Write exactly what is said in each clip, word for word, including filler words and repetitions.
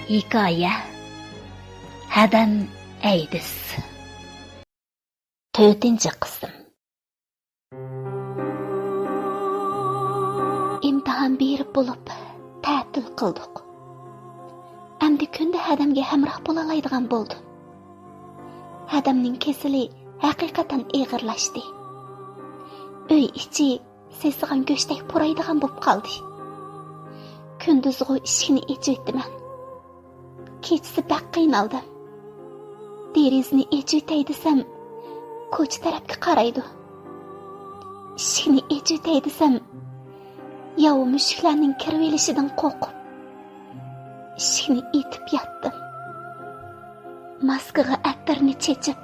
ھېكايە، ھەدەم ئەيدىز. تۆتىنچى قىسىم. ئىمتىھان بېرىپ بولۇپ، تەتىل قىلدۇق. ئەمدى كۈندە ھەدەمگە ھەمراھ بولالايدىغان بولدۇم. ھەدەمنىڭ كېسىلى ھەقىقەتەن ئېغىرلاشتى. ئۆي ئىچى سېسىغان گۆشتەك پۇرايدىغان بوپ قالدى. كۈندۈزغۇ ئىشىكنى ئېچىۋېتىمەن. كېچىسى بەك قىينالدىم. دېرىزىنى ئېچىۋېتەي دېسەم، كوچا تەرەپكە قارايدۇ. ئىشىكنى ئېچىۋېتەي دېسەم، ياۋا مۈشۈكلەرنىڭ كىرىۋېلىشىدىن قورقۇپ، ئىشىكنى ئېتىپ ياتتىم. ماسكىغا ئەتىرنى چېچىپ،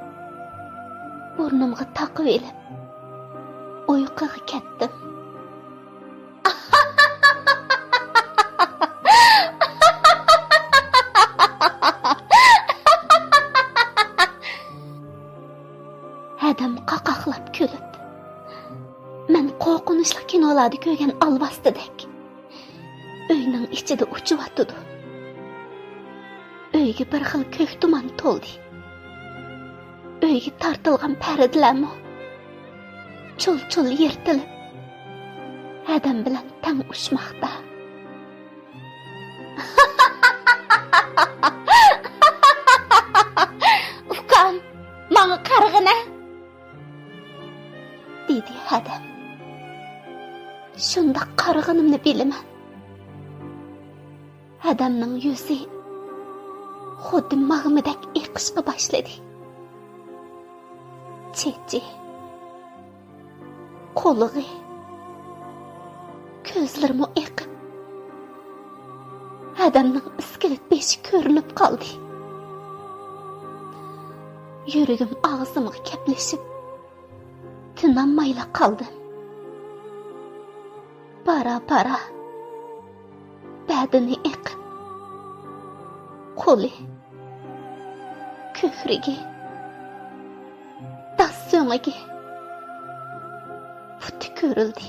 بۇرنۇمغا تاقىۋېلىپ، ئۇيقۇغا كەتتىم. ھەدەم قاقاقلاپ كۈلۈپ، مەن قورقۇنچلۇق كىنولاردا كۆرگەن ئالۋاستىدەك ئۆينىڭ ئىچىدە ئۇچۇۋاتىدۇ. ئۆيگە بىر خىل كۆك تۇمان تولدى. ئۆيگە تارتىلغان پەردىلەرمۇ چۇل-چۇل يىرتىلىپ، ھەدەم بىلەن تەڭ ئۇچماقتا. «ئۇكام، ماڭا قارىغىنە!» دېدى ھەدەم. شۇنداق قارىغىنىمنى بىلىمەن. ھەدەمنىڭ يۈزى خۇددى ماگمىدەك ئېقىشقا باشلىدى. چېچى، قۇلىقى، كۆزلىرىمۇ ئېقىپ، ھەدەمنىڭ ئىسكىلىت بېشى كۆرۈنۈپ قالدى. يۈرىكىم ئاغزىمغا كەپلىشىپ، تىنالمايلا قالدىم. بارا-بارا بەدىنى ئېقىپ، قولى، كۆكرىكى، داس سۆڭىكى، پۇتى كۆرۈلدى.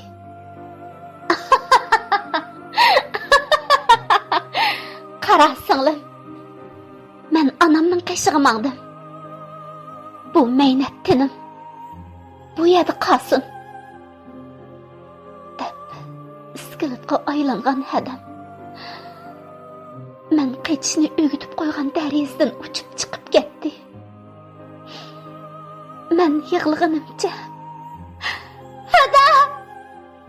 «قارا، سىڭلىم، مەن ئانامنىڭ قېشىغا ماڭدىم. بۇ مەينەت تېنىم بۇ يەردە قالسۇن» دەپ، ئىسكىلىتقا ئايلانغان ھەدەم مەن قېچىشنى ئۆگىتىپ قويغان دېرىزىدىن ئۇچۇپ چىقىپ كەتتى. مەن يىغلىغىنىمچە، «ھەدە!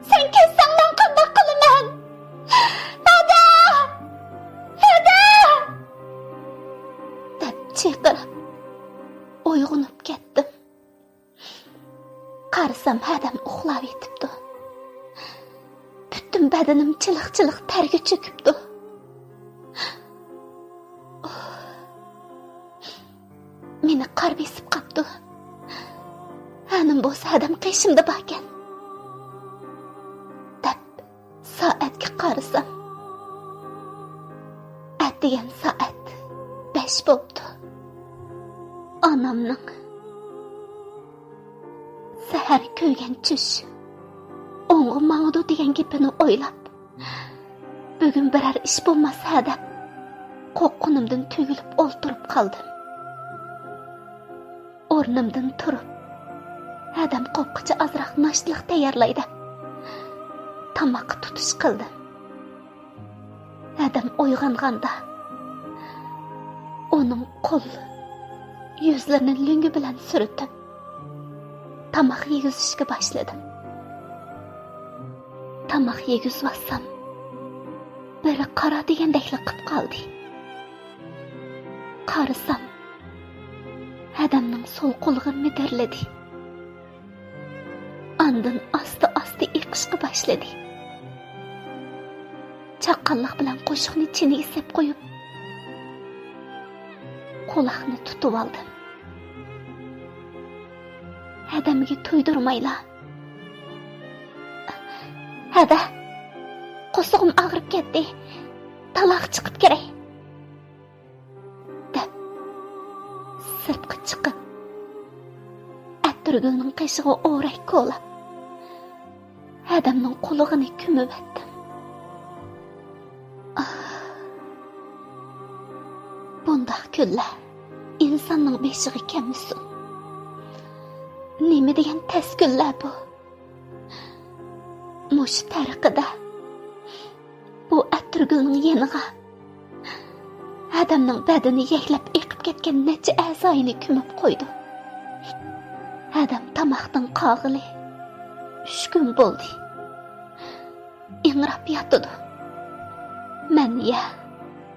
سەن كەتسەڭ مەن قانداق قىلىمەن؟ ھەدە! ھەدە!» دەپ چىقىرىپ ئويغىنىپ كەتتىم. قارىسام، ھەدەم ئۇخلاۋېتىپتۇ. پۈتۈن بەدىنىم چىلىق-چىلىق تەرگە چۆكۈپتۇ. مېنى قار بېسىپ قاپتۇ. ھەنىم بولسا ھەدەم قېشىمدا باركەن دەپ سائەتكە قارىسام، ئەتىگەن سائەت بەش بوپتۇ. ئانامنىڭ سەھەر كۆرگەن چۈش ئوڭغا ماڭىدۇ دېگەن گېپىنى ئويلاپ، بۈگۈن بىرەر ئىش بولماسا دەپ، قورققىنىمدىن تۈگۈلۈپ ئولتۇرۇپ قالدىم. ئورنۇمدىن تۇرۇپ، ھەدەم قوپقىچە ئازراق ناشتىلىق تەييارلاي دەپ، تاماققا تۇتۇش قىلدىم. ھەدەم ئويغانغاندا، ئۇنىڭ قول يۈزلىرىنى لۆڭگە بىلەن سۈرتۈپ، تاماق يېگۈزۈشكە باشلىدىم. تاماق يېگۈزۈۋاتسام، بىرى قارا دېگەندەكلا قىپ قالدى. قارىسام، ھەدەمنىڭ سول قۇلىقى مىدىرلىدى. ئاندىن ئاستا-ئاستا ئېقىشقا باشلىدى. چاققانلىق بىلەن قوشۇقنى چىنىگە سېلىپ قويۇپ، قۇلاقنى تۇتۇۋالدىم. ھەدەمگە تۇيدۇرمايلا، «ھەدە، قورسىقىم ئاغرىپ كەتتى، تالاغا چىقىپ كىرەي» دەپ، سىرتقا چىقىپ، ئەتىرگۈلنىڭ قېشىغا ئورەك كولاپ، ھەدەمنىڭ قۇلىقىنى كۆمۈۋەتتىم. ئاھ، كۈنلەر ئىنساننىڭ بېشىغا كەلمىسۇن. نېمە دېگەن تەس كۈنلەر بۇ؟ مۇشۇ تەرىقىدە، بۇ ئەتىرگۈلنىڭ يېنىغا ھەدەمنىڭ بەدىنى يەكلەپ ئېقىپ كەتكەن نەچچە ئەزايىنى كۆمۈپ قويدۇم. ھەدەم تاماقتىن قالغىلى ئۈچ كۈن بولدى. ئىڭراپ ياتىدۇ. مەن يە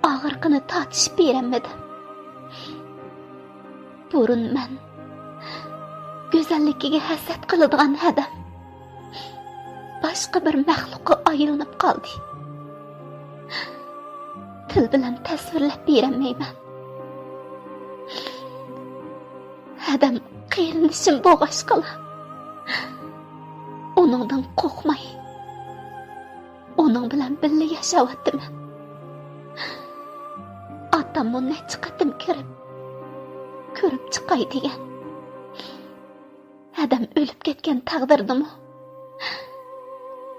ئاغرىقىنى تارتىشىپ بېرەلمىدىم. بۇرۇن مەن گۈزەللىكىگە ھەسەت قىلىدىغان ھەدەم باشقا بىر مەخلۇققا ئايلىنىپ قالدى. تىل بىلەن تەسۋىرلەپ بېرەلمەيمەن. ھەدەم قېرىندىشىم بولغاچقىلا، ئۇنىڭدىن قورقماي، ئۇنىڭ بىلەن بىللە ياشاۋاتىمەن. ئاتاممۇ نەچچە قېتىم كىرىپ، كۆرۈپ چىقاي دېگەن. ھەدەم ئۆلۈپ كەتكەن تەقدىردىمۇ،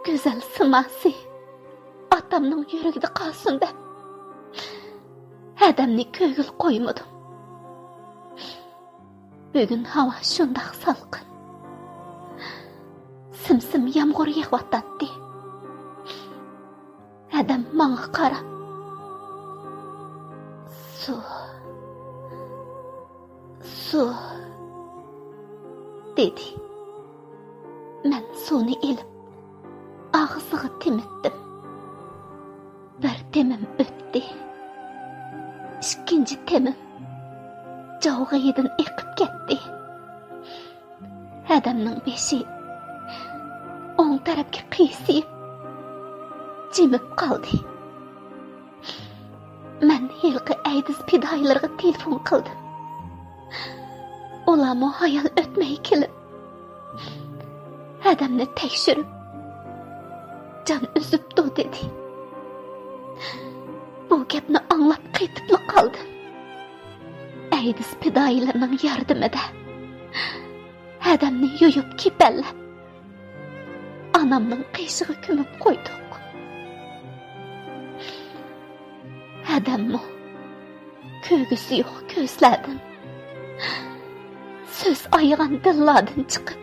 گۈزەل سىماسى ئاتامنىڭ يۈرىكىدە قالسۇن دەپ، ھەدەمنى كۆرگىلى قويمىدىم. بۈگۈن ھاۋا شۇنداق سالقىن. سىم-سىم يامغۇر يېغىۋاتاتتى. ھەدەم ماڭا قاراپ، «سۇ، سۇ» دېدى. مەن سۇنى ئېلىپ، ئاغزىغا تېمىتتىم. بىر تېمىم ئۆتتى. ئىككىنچى تېمىم جاۋغىيىدىن ئېقىپ كەتتى. ھەدەمنىڭ بېشى ئوڭ تەرەپكە قىيسىيىپ، جىمىپ قالدى. مەن ھېلىقى ئەيدىز پىدائىيلىرىغا تېلېفون قىلدىم. ئۇلارمۇ ھايال ئۆتمەي كېلىپ، ھەدەمنى تەكشۈرۈپ، «جان ئۈزۈپتۇ» دېدى. بۇ گەپنى ئاڭلاپ قېتىپلا قالدىم. ئەيدىز پىدائىيلىرىنىڭ ياردىمىدە ھەدەمنى يۇيۇپ كېپەنلەپ، ئانامنىڭ قېشىغا كۆمۈپ قويدۇق. ھەدەممۇ كۆرگۈسى يوق كۆزلەردىن، سۆز ئايىغان دىللاردىن چىقىپ،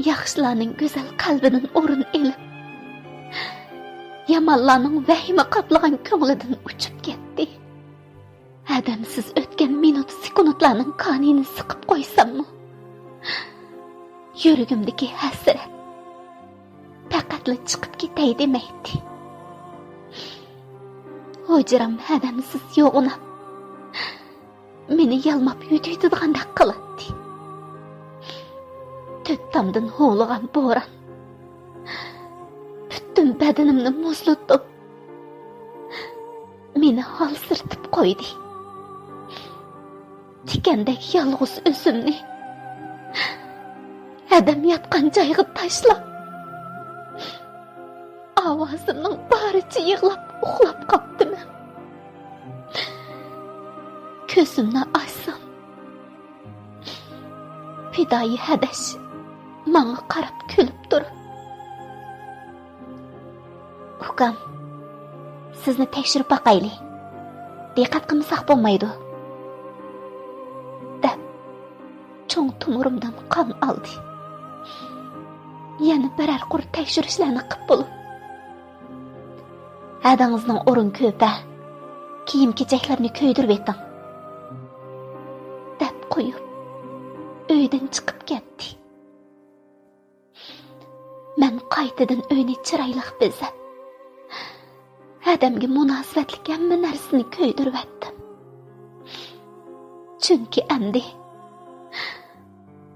ياخشىلارنىڭ گۈزەل قەلبىدىن ئورۇن ئېلىپ، يامانلارنىڭ ۋەھىمە قاپلىغان كۆڭلىدىن ئۇچۇپ كەتتى. ھەدەمسىز ئۆتكەن مىنۇت سېكۇنتلارنىڭ كانىيىنى سىقىپ قويساممۇ، يۈرىكىمدىكى ھەسرەت پەقەتلا چىقىپ كېتەي دېمەيتتى. ھۇجرام ھەدەمسىز يوغىناپ، مېنى يالماپ يۈدۈيتىدىغاندەك قىلاتتى. تۆت تامدىن ھۇۋلىغان بوران پۈتۈن بەدىنىمنى مۇزلىتىپ، مېنى ھالسىرىتىپ قويدى. تىكەندەك يالغۇز ئۆزۈمنى ھەدەم ياتقان جايغا تاشلاپ، ئاۋازىمنىڭ بارىچە يىغلاپ ئۇخلاپ قاپتىمەن. كۆزۈمنى ئاچسام، پىدائىي ھەدەش ماڭا قاراپ كۈلۈپ تۇر. «ئۇكام، سىزنى تەكشۈرۈپ باقايلى. دىققەت قىلمىساق بولمايدۇ» دەپ، چوڭ تومۇرۇمدىن قان ئالدى. يەنە بىرەر قۇر تەكشۈرۈشلەرنى قىپ بولۇپ، «ھەدىڭىزنىڭ ئورۇن كۆپە، كىيىم-كېچەكلەرنى كۆيدۈرۈۋېتىڭ» دەپ قويۇپ، ئۆيدىن چىقىپ كەتتى. مەن قايتىدىن ئۆينى چىرايلىق بېزەپ، ھەدەمگە مۇناسىۋەتلىك ھەممە نەرسىنى كۆيدۈرۈۋەتتىم. چۈنكى ئەمدى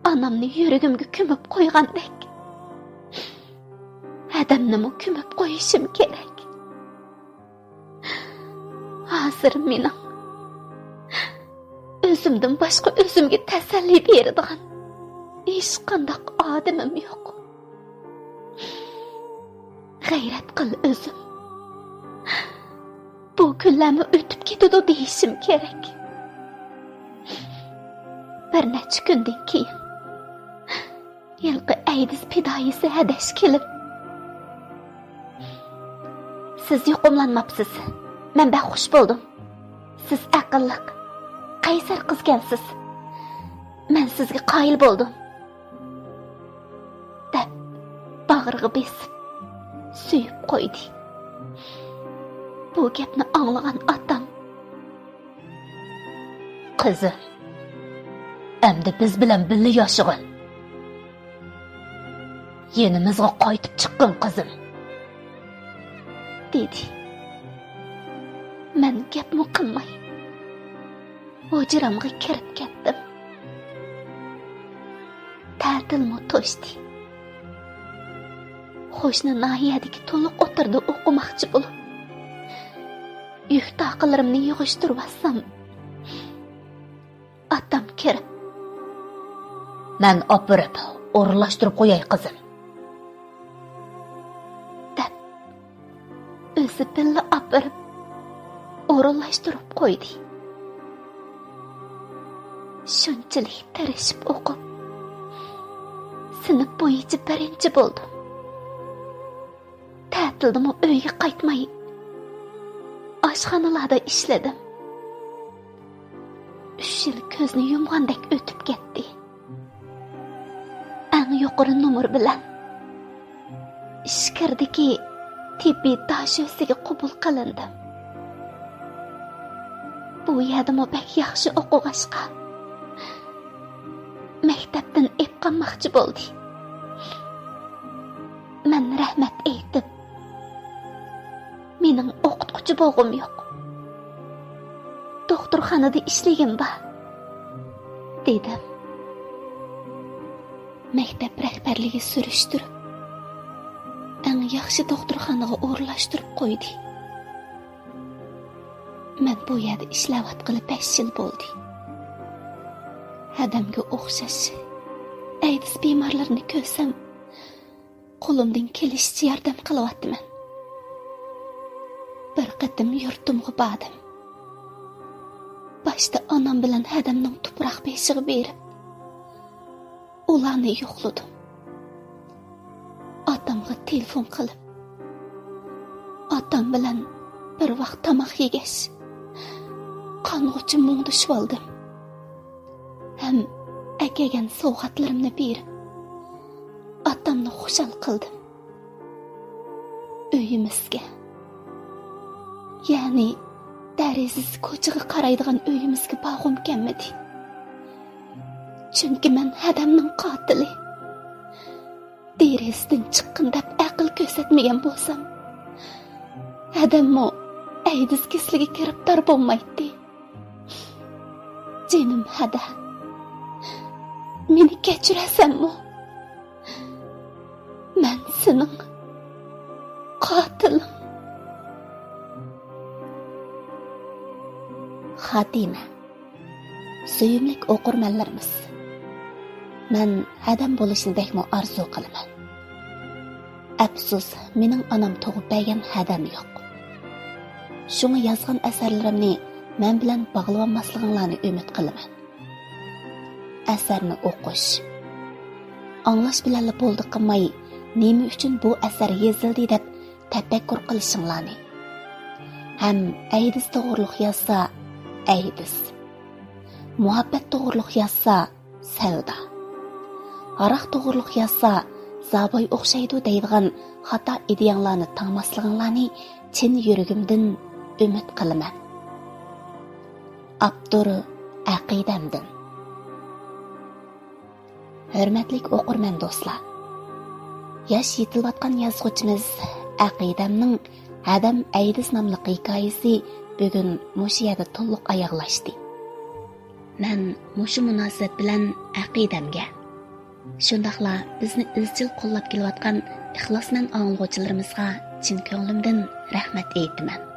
ئانامنى يۈرىكىمگە كۆمۈپ قويغاندەك، ھەدەمنىمۇ كۆمۈپ قويۇشۇم كېرەك. ھازىر مېنىڭ ئۆزۈمدىن باشقا ئۆزۈمگە تەسەللى بېرىدىغان ھېچقانداق ئادىمىم يوق. غەيرەت قىل ئۆزۈم. بۇ كۈنلەرمۇ ئۆتۈپ كېتىدۇ دېيىشىم كېرەك. بىر نەچچە كۈندىن كېيىن ھېلىقى ئەيدىز پىدائىيسى ھەدەش كېلىپ، «سىز يۇقۇملانماپسىز. مەن بەك خۇش بولدۇم. سىز ئەقىللىق، قەيسەر قىزكەنسىز. مەن سىزگە قايىل بولدۇم، دەپ باغرىغا بېسىپ سۆيۈپ قويدى. بۇ گەپنى ئاڭلىغان ئاتام، قىزىم، ئەمدى بىز بىلەن بىللە ياشىغىن. يېنىمىزغا قايتىپ چىققىن، قىزىم، دېدى. مەن گەپمۇ قىلماي، ھۇجرامغا كىرىپ كەتتىم. تەتىلمۇ توشتى. قوشنا ناھىيەدىكى تولۇق ئوتتۇرىدا ئوقۇماقچى بولۇپ، يۈك تاقىلىرىمنى يىغىشتۇرۇۋاتسام، ئاتام كىرىپ، مەن ئاپىرىپ ئورۇنلاشتۇرۇپ قوياي، قىزىم، دەپ، ئۆزى بىللە ئاپىرىپ ئورۇنلاشتۇرۇپ قويدى. شۇنچىلىك تىرىشىپ ئوقۇپ، سىنىپ بويىچە بىرىنچى بولدۇم. تەتىلدىمۇ ئۆيگە قايتماي، ئاشخانىلاردا ئىشلىدىم. ئۈچ يىل كۆزنى يۇمغاندەك ئۆتۈپ كەتتى. ئەڭ يۇقىرى نومۇر بىلەن ئىچكىرىدىكى تېببىي داشۆسىگە قوبۇل قىلىندىم. بۇ يەردىمۇ بەك ياخشى ئوقۇغاچقا، مەكتەپتىن ئېلىپ قالماقچى بولدى. مەن رەھمەت ئېيتىپ، مېنىڭ ئوقۇتقۇچى بولغۇم يوق، دوختۇرخانىدا ئىشلىگۈم بار، دېدىم. مەكتەپ رەھبەرلىكى سۈرۈشتۈرۈپ، ئەڭ ياخشى دوختۇرخانىغا ئورۇنلاشتۇرۇپ قويدى. مەن بۇ يەردە ئىشلەۋاتقىلى بەش يىل بولدى. ھەدەمگە ئوخشاش ئەيدىز بىمارلىرىنى كۆرسەم، قولۇمدىن كېلىشىچە ياردەم قىلىۋاتىمەن. بىر قېتىم يۇرتۇمغا باردىم. باشتا ئانام بىلەن ھەدەمنىڭ تۇپراق بېشىغا بېرىپ، ئۇلارنى يوقلىدىم. ئاتامغا تېلېفون قىلىپ، ئاتام بىلەن بىر ۋاق تاماق يېگەچ، قانغۇچە مۇڭدىشىۋالدىم ھەم ئەكەلگەن سوۋغاتلىرىمنى بېرىپ، ئاتامنى خۇشال قىلدىم. ئۆيىمىزگە، يەنى دەرىزىسى كوچىغا قارايدىغان ئۆيىمىزگە بارغۇم كەلمىدى. چۈنكى مەن ھەدەمنىڭ قاتىلى. دېرىزىدىن چىققىن دەپ ئەقىل كۆرسەتمىگەن بولسام، ھەدەممۇ ئەيدىز كېسىلىگە گىرىپتار بولمايتتى. جېنىم ھەدە، مېنى كەچۈرەسەنمۇ؟ مەن سېنىڭ قاتىلىڭ. خاتىمە. سۆيۈملۈك ئوقۇرمەنلىرىمىز، مەن ھەدەم بولۇشنى بەكمۇ ئارزۇ قىلىمەن. ئەپسۇس، مېنىڭ ئانام تۇغۇپ بەرگەن ھەدەم يوق. شۇڭا يازغان ئەسەرلىرىمنى مەن بىلەن باغلىۋالماسلىقىڭلارنى ئۈمىد قىلىمەن. ئەسەرنى ئوقۇش، ئاڭلاش بىلەنلا بولدى قىلماي، نېمە ئۈچۈن بۇ ئەسەر يېزىلدى دەپ تەپەككۇر قىلىشىڭلارنى ھەم ئەيدىز توغرۇلۇق يازسا، ئەيدىز، مۇھەببەت توغرۇلۇق يازسا، سەۋدا، ھاراق توغرۇلۇق يازسا، زاباي ئوخشايدۇ دەيدىغان خاتا ئىدىيەڭلارنى تاڭماسلىقىڭلارنى چىن يۈرىكىمدىن ئۈمىد قىلىمەن. ئاپتور ئەقىدەمدىن. ھۆرمەتلىك ئوقۇرمەن دوستلار! ياش يېتىلىۋاتقان يازغۇچىمىز ئەقىدەمنىڭ ھەدەم ئەيدىز ناملىق ھېكايىسى بۈگۈن مۇشۇ يەردە تولۇق ئاياغلاشتى. مەن مۇشۇ مۇناسىۋەت بىلەن ئەقىدەمگە، شۇنداقلا بىزنى ئىزچىل قوللاپ كېلىۋاتقان ئىخلاسمەن ئاڭلىغۇچىلىرىمىزغا چىن كۆڭلۈمدىن رەھمەت ئېيتىمەن.